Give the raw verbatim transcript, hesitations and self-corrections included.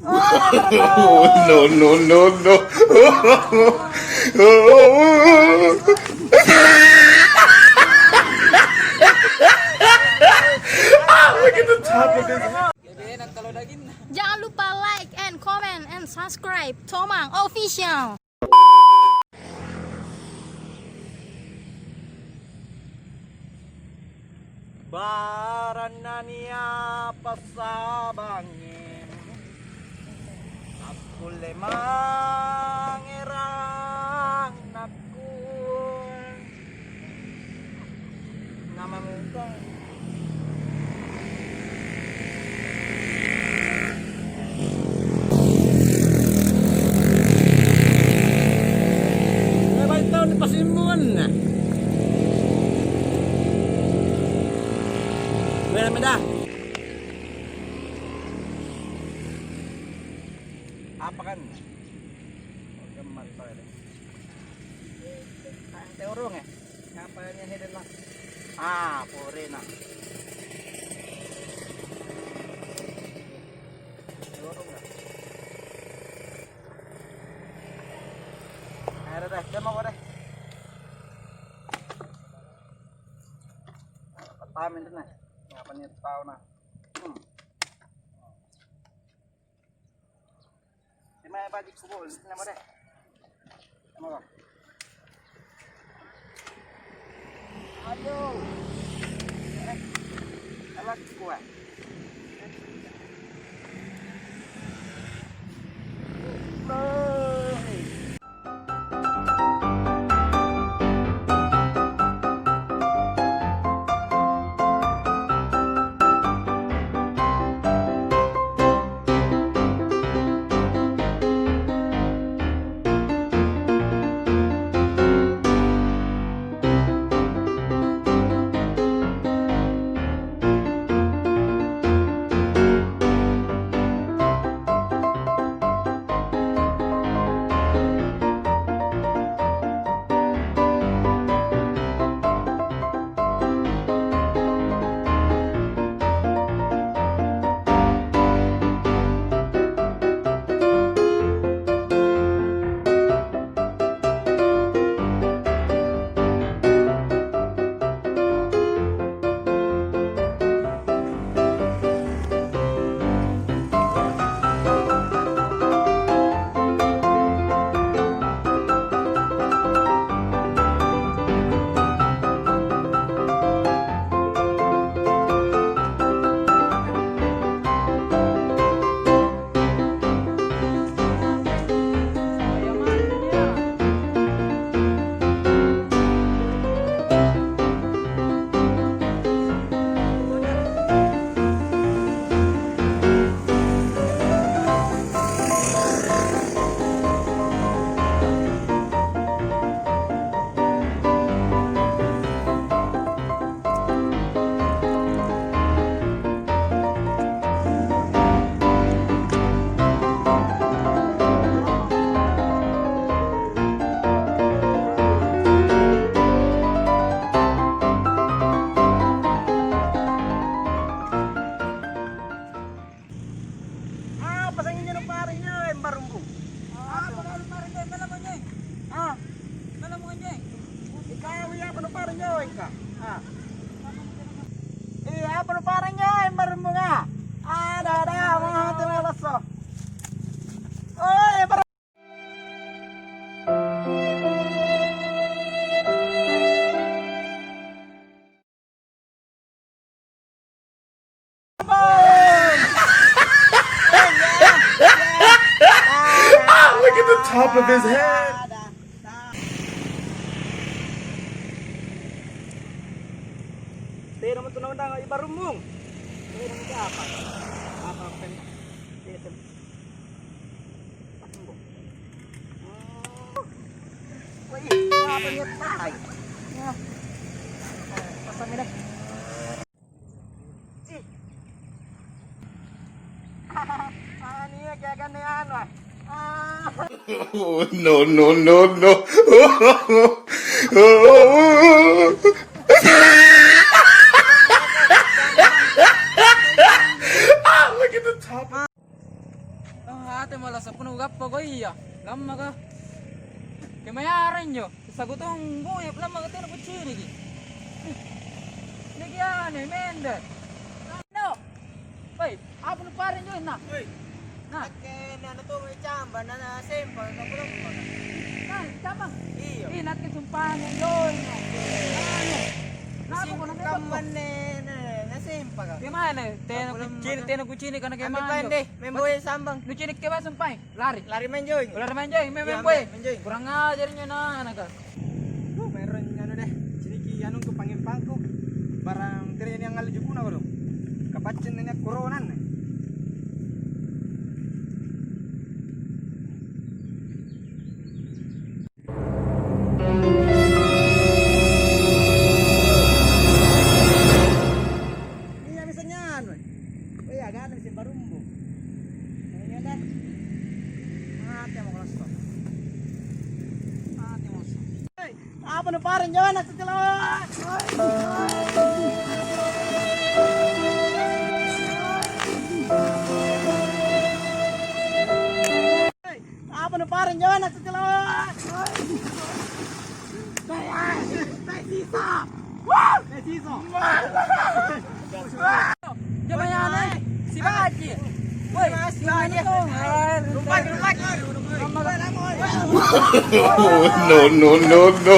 No, no, no, no. Ah, look at the top of his head. Jangan lupa like and comment and subscribe Tomang Official. Barannania passabangi, akkulle mangerang nakku. Namamutang. Baik tahu ni pasimbuan na. Weh, meda. Apa kan? Oke, mari tahu ya. Teorong ya. Ngapa ni hidden lah? Ah, porena. Teorong ya. Ayo deh, dia mau deh. Pertama itu nah. Ngapa ni tahu nah? Hmm. Di mana baju kubol? Nama deh. Nama apa? Ayo. Eh, alat kuat. Apa sanginjo nuparengngi anjo, Emma Rumbung? Apa kau nuparengngi anjo? Mela mo anjo? Ah? Mela mo anjo? Ikau iya apa nuparengngi anjo, Engka? Ah? Iya, apa nuparengngi anjo, Emma Rumbung, ah? Ada, ada, mau hati na basso. Oi, Emma Look at the top of his head. Tena mo tu naundang Emma Rumbung. Tena mo siapa? Apa pen? Tena. Wah, ih, apa niat tai? Ya. Pasang deh. Ih. Ah, nia gaganne anu, ah. Ah. Oh, no, no, no, no. Ah, look at the top. Ate mala seppuno gappa ko iya, lammaka. Kemayara injo, sagutong boya lammaka tena kuciniki. Niki ane mende. No. Woi, apa nu pareng joina? Woi. Nah. Nakke nana to mai camba, nana sempa ka pulang maka. Nah, camba. Iya. Ih, nakke sumpah joina. Anu. Napa ko nasempa? Kammanne, na, na sempa ka. Gimana? Tena kucini, tena kucini karena gimana? Ambil pande, memboy sambang. Nu cini ke ba sumpah? Lari. Lari main join. Lari main join, main, iya, main boy. Main join. Kurang ajar nyo na anaka. Duh, maero anu deh, ciniki anungku pangempangku. Barang tere ini angngalle jukuna kodong. Kapaccing nanya koronan. Iya, bisa nyanu. Oh iya, gana bisa barumbu. Iya deh. Mate mo kalasso. Mate mo. Hei, apa nu pareng jawa nak setelah? Hei, apa nu pareng jawa nak setelah? Hei, hei, hei, sisa. Wah! Hei, sisa. Coba ya, Nay. Si Baji. Woi, si Baji. Lupa, lupa. No, no, no, no.